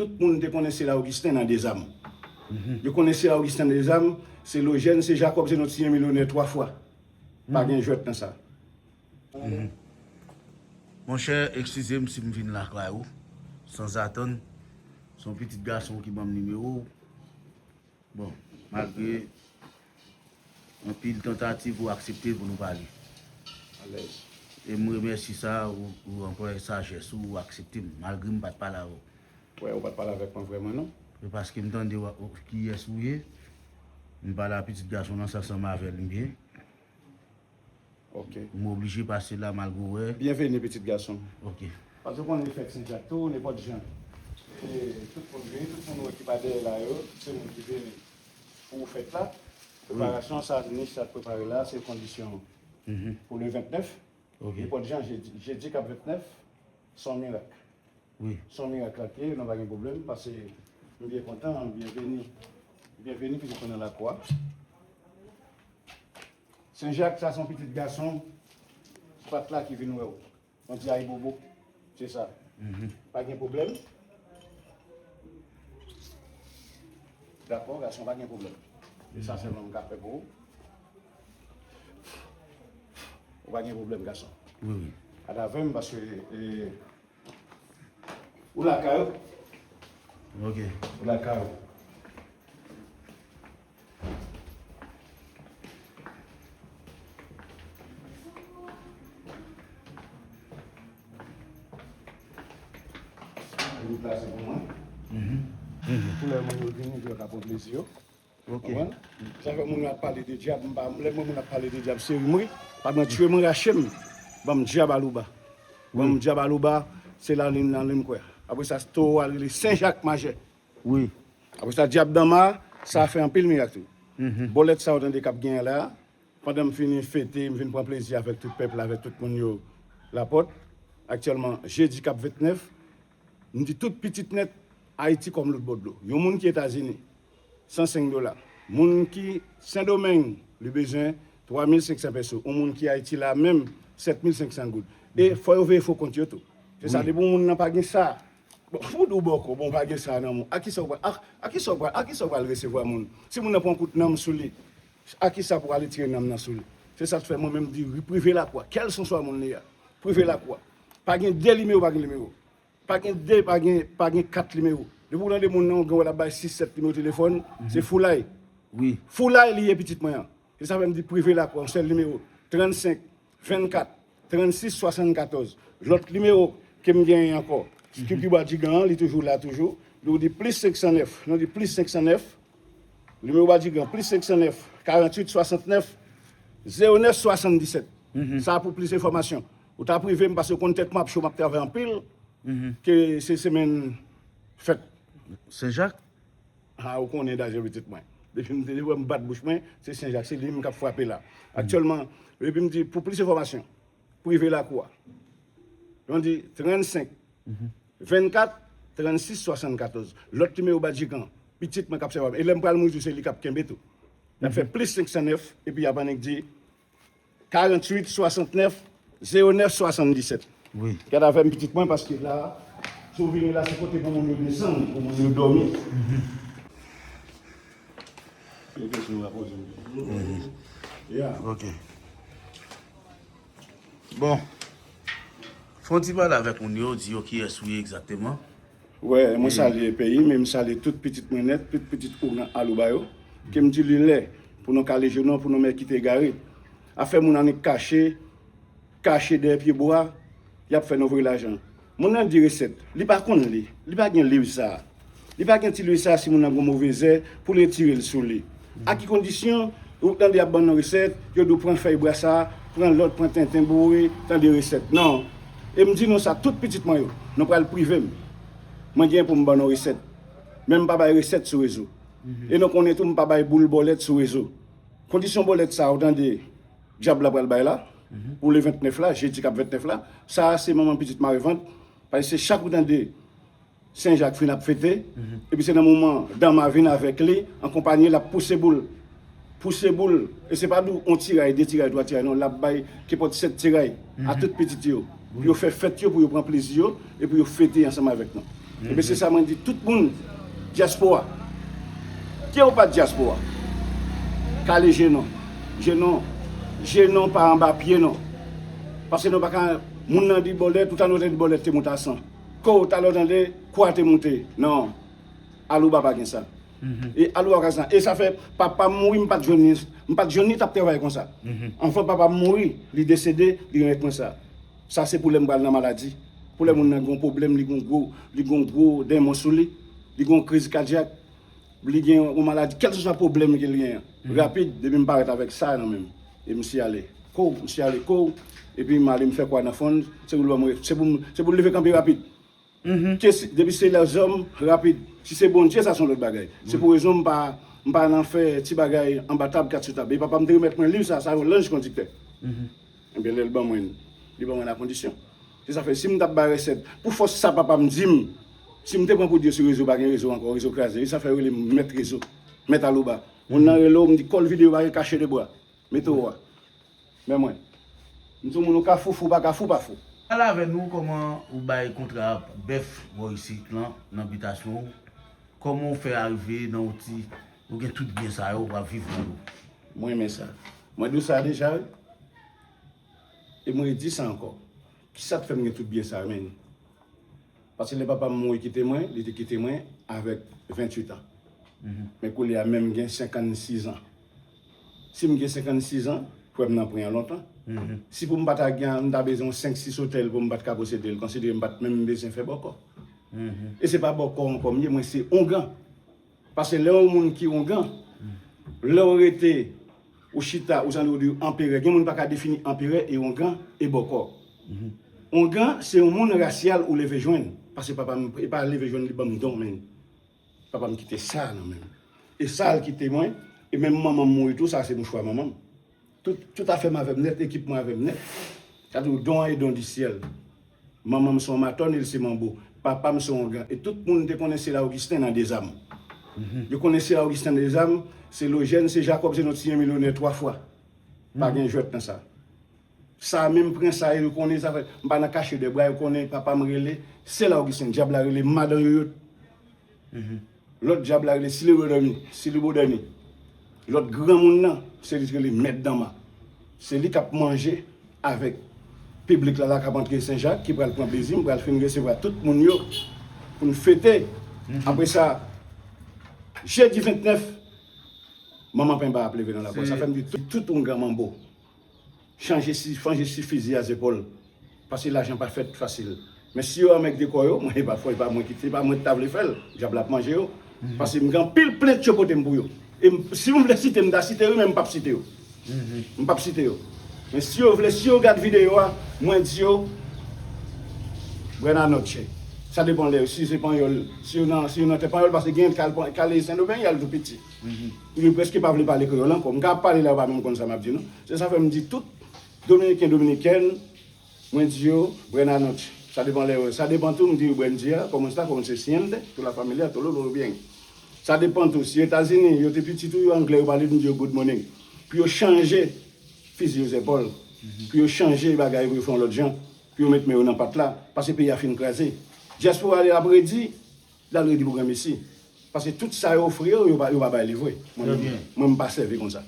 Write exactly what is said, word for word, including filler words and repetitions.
Tout moun te konnen se la Augustin nan dezam. Yo konnen se la Augustin nan dezam, se Lojèn, se Jakòb, se nou ti milyonè twa fwa. Pa gen jwèt nan sa. Monchè, eskize m si m vin lakay ou sanzatann. Se yon pitit gason ki ban m nimewo w. Bon, malgre anpil tantativ, ou aksepte pou nou pale. Alèz. E m remèsye sa, ou, ou anplwaye sajès ou, ou aksepte m, malgre m pa t pale avè w. Wè, ou pa t pale avèk mwen vrèman, non. E paske m tande w, ou, kiyès ou ye, m pale a pitit gason nan, sa sanble avè l m ye. Ok. M oblije pase la malgre w wè. Byenveni, pitit gason. Ok. Paske w konnen fèt Sen Jak tou, nenpòt jan. E tout moun vini, tout moun wè ki pa dèyè la yo, se moun ki vini pou fèt la. Wi. Preparasyon sa, nich sa t prepare la, se kondisyon pou le vennèf. Ok. Nenpòt jan, jedi, jedi k ap vennèf, se yon mirak. Wi. Se yon mirak la k ye, non, pa gen pwoblèm, paske m byen kontan, byenveni. Byenveni, pitit mwen nan lakou a. Sen Jak, sa se yon pitit gason, pat la ki vin wè w. Yon ti ayibobo, se sa. Mhm. Pa gen pwoblèm. Dakò, gason, pa gen pwoblèm. E sa sèlman m ka fè pou ou. Ou pa gen pwoblèm, gason. Wi, wi. Al avè m, paske, e, ou lakay ou. Ok. Ou lakay ou. Ou plase pou mwen. Mhm. Mhm. Pou lè moun yo vini, yo ka pran plezi yo. Ok. Konprann? Sa fè moun yo ap pale de dyab, m pa, lè mwen moun ap pale de dyab, se rimri. Pandan tchwe mwen rache m, ban m dyab alouba. Ban m dyab alouba, se la lim nan lim kwè. Apre sa, towo a rele Sen Jak Majè. Wi. Apre sa, dyab danma, sa fè anpil mirak tou. Mhm. Bòlèt sa ou tande k ap genyen la, pandan m fini fete, m vin pran plezi avèk tout pèp la, avèk tout moun yo Lapòt. Aktyèlman, jedi k ap vennèf, m di tout pitit nèt Ayiti kòm lòt bò dlo. Yon moun ki Etazini, san senk dola. Moun ki Sendomeng, li bezwen twa mil senk san peso. Yon moun ki Ayiti la menm, sèt mil senk san goud. E fò yo veye fo kont yo tou. Se sa, depi yon moun nan pa gen sa, bon, pou di w bòkò, bon, pa gen sa nan moun. A kisa w pral, a, a kisa w pral, a kisa w pral resevwa moun? Si moun nan pran kout nanm sou li, a kisa pou ale tire nanm nan sou li? Se sa k fè mwen menm di, prive lakou a. Kèlkanswa moun li a, prive lakou a. Pa gen de nimewo, pa gen nimewo. Pa gen de, pa gen, pa gen kat nimewo. Depi w tande moun nan, ou gen wè l ap bay sis, sèt nimewo telefòn, se foulay. Wi. Foulay li ye, pitit mwen an. Se sa fè m di prive lakou a, yon sèl nimewo, trannsenk, vennkat, trannsis, swasannkatòz. Lòt nimewo ke m genyen ankò, ki pi bwa Djigan an, li toujou la toujou. Nou di plis senk san nèf, nou di plis senk san nèf, nimewo bwa Djigan, plis senk san nèf, karanntuit, swasantnèf, zewo nèf, swasanndisèt. Sa pou plis enfòmasyon. Ou ta prive m paske ou konn tèt mwen ap cho, m ap travay anpil, ke se semèn fèt. Sen Jak? Ha, ou konnen dayè pitit mwen. Depi m te wè m bat bouch mwen, se Sen Jak, se li menm k ap frape la. Aktyèlman, epi m di, pou plis enfòmasyon, prive lakou a. Yon di trannsenk, vennkat, trannsis, swasannkatòz. Lòt nimewo bwa Djigan, pitit mwen k ap sèvi avè m. E lè m pral mouri tou, se li k ap kenbe tou. Y ap fè plis senk san nèf, epi y ap annik di, karanntuit, swasantnèf, zewo nèf, swasanndisèt. Wi. Gad avè m, pitit mwen, paske la, si w vini la, se kote pou moun yo desann, pou moun yo dòmi. Se kesyon w a poze m. Ya. Ok. Bon. Fè yon ti pale avèk moun yo, di yo kiyès ou ye egzakteman. Wè, mwen salye peyi m, men m salye tout pitit mwen nèt, tout pitit ougan Alouba yo. Ke m di li lè pou nou kale je nou, pou nou mèt kite egare. Afè moun annik kache, kache dèyè pyebwa, y ap fè nou voye lajan. Moun nan di resèt, li pa konn li, li pa gen liv sa a. Li pa gen ti liv sa a, si moun nan gen move zè, pou l retire l sou li. A ki kondisyon? Ou tande y ap ban nou resèt, yo di w pran fèy brasa, pran lòt, pran tenten boure, tande resèt. Non. E m di nou sa, tout pitit mwen yo, nou pral prive m. Mwen gen pou m ban nou resèt. Men m pa bay resèt sou rezo. E nou konnen tou, m pa bay boul bòlèt sou rezo. Kondisyon bòlèt sa a, ou tande, dyab la pral bay la, pou le vennèf la, jedi k ap vennèf la, sa a se manman pitit Marivant, paske se chak ou tande, Sen Jak fin ap fete, epi se nan moman Danma vin avèk li, an konpanyi, l ap pouse boul. Pouse boul, e se pa di w on tiray, de tiray, twa tiray, non, l ap bay kenpòt sèt tiray a tout pitit yo. Pou yo fè fèt yo, pou yo pran plezi yo, e pou yo fete ansanm avèk nou. Ebyen, se sa mwen di tout moun, dyaspora. Ke ou pa dyaspora, kale je non. Je non, je non pa anba pye non. Paske nou pa ka, moun nan di bòlèt, tout an nou te di bòlèt te moute a san. Ko, talè w tande, kwa te moute. Non. Alouba pa gen sa. E Alouba pa gen sa. E sa fè, papa m mouri, m pa t jwenn li, m pa t jwenn li t ap travay konsa. Anvan papa m mouri, li desede, li remèt mwen sa. Sa se pou lè m pral nan maladi. Pou lè moun nan gen yon pwoblèm, li gen yon gwo, li gen yon gwo denmon sou li, li gen yon kriz kadyak, li gen yon maladi, kèlkeswa pwoblèm ke li genyen. Rapid, depi m parèt avèk sa nan men m. E m siyale. Ko, m siyale ko. Epi m ale m fè kwa nan fon, se pou l ban mwen, se pou m, se pou l leve kanpe rapid. Ke si, depi se lèzòm, rapid. Si se Bondye, sa se yon lòt bagay. Se pou rezon m pa, m pa nan fè ti bagay anba tab, kat sou tab. E papa m te remèt mwen liv sa, sa yon lanj kondiktè. Ebyen, lè l ban mwen, li ban mwen a kondisyon. Se sa fè, si m t ap bay resèt, pou fòs sa papa m di m, si m te pran pou di yo sou rezo, pa gen rezo ankò, rezo kraze. Se sa fè yo rele m mèt rezo, mèt Alouba. Moun nan rele w, m di kòl videyo, pa gen kache de bwa. Mete w a. Men mwen. M di moun ou ka fou, fou, pa ka fou, pa fou. Pale avè nou kòman ou bay kontra bèf bò isit lan, nan bitasyon w. Kòman w fè arive nan yon ti, ou gen tout byen sa yo, w ap viv nan yo. Mwen renmen sa. Mwen di w sa deja, wi. E mwen redi sa ankò. Kisa k fè m gen tout byen sa yo, menn? Paske lè papa m mouri kite mwen, li te kite mwen avèk venntuit an. Men koulye a menm m gen senkannsis an. Si m gen senkannsis an, frè m nan pran lontan. Si pou m pa ta gen, m ta bezwen yon senk sis otèl pou m pa t ka posede l, konsidere m pa t menm bezwen fè bòkò. E se pa bòkò ankò m ye, mwen se ongan. Paske lè yon moun ki ongan, lè w rete, ou chita, ou santi w di anperè. Gen moun pa ka defini anperè e ongan e bòkò. Ongan, se yon moun rasyal ou leve jwenn. Paske papa m, e pa leve jwenn li ban m don, men papa m kite sa nan men m. E sa l kite mwen, e menm manman m mouri tou, sa se mouchwa manman m. Tout, tout afè m avè m nèt, ekip mwen avè m nèt. Sa di w don an e don di syèl. Manman m se yon matòn, e l se manbo. Papa m se yon ongan. E tout moun te konnen Sela Ogisten nan Dezam. Yo konnen Sela Ogisten nan Dezam, se Lojèn, se Jakòb, se nou ti yon milyonè twa fwa. Pa gen jwèt nan sa. Sa menm prens sa yo konnen, sa fè, m pa nan kache de bra, yo konnen papa m rele Sela Ogisten, dyab la rele madan yoyot. Lòt dyab la rele Sili Bodani, Sili Bodani. Lòt granmoun nan, se li ki rele mèt danma. Se li k ap manje avèk piblik la, la k ap antre Sen Jak, ki pral pran plezi, m pral fin resevwa tout moun yo pou n fete. Apre sa, jedi vennèf, manman penba ap leve nan lapò. Sa fè m di tout, tout ongan manbo. Chanje si, chanje si fizi a zepòl. Paske lajan pa fèt fasil. Men si yo anmègde kò yo, mwen, e pa fò, e pa mwen ki, e pa mwen ki ta vle fè l. Dyab la ap manje yo. Paske m gen anpil plent yo pote m pou yo. E m, si m vle site, m ta site yo, men m p ap site yo. M p ap site yo. Men si yo vle, si yo gad videyo a, mwen di yo, buena noche. Sa depan lè yo, si se panyòl, si yo nan, si yo nan tè panyòl, paske gen ka al, ka al Sendomeng, y al tou piti. Yo prèske pa vle pale kreyòl ankò. M ka ap pale la, yo pa menm konn sa m ap di, non. Se sa fè m di tout Dominiken, Dominikèn, mwen di yo, buena noche. Sa depan lè yo, sa depan tou, m di yo, buen dia, cómo está, cómo se siente, toda la familia, todo lo bien. Sa depan tou, si Etazini, yo te piti tou, yo anglè, yo pale, m di yo, good morning. Pou yo chanje fizi yo zepòl, pou yo chanje bagay, pou yo fè yon lòt jan, pou yo met men yo nan pat la, paske peyi a fin kraze. Dyaspora li ap redi, l al redi pou granmesi. Paske tout sa yo ofri yo, yo pa, yo pa bay li vre. Mwen, mwen, m pa sèvi konsa.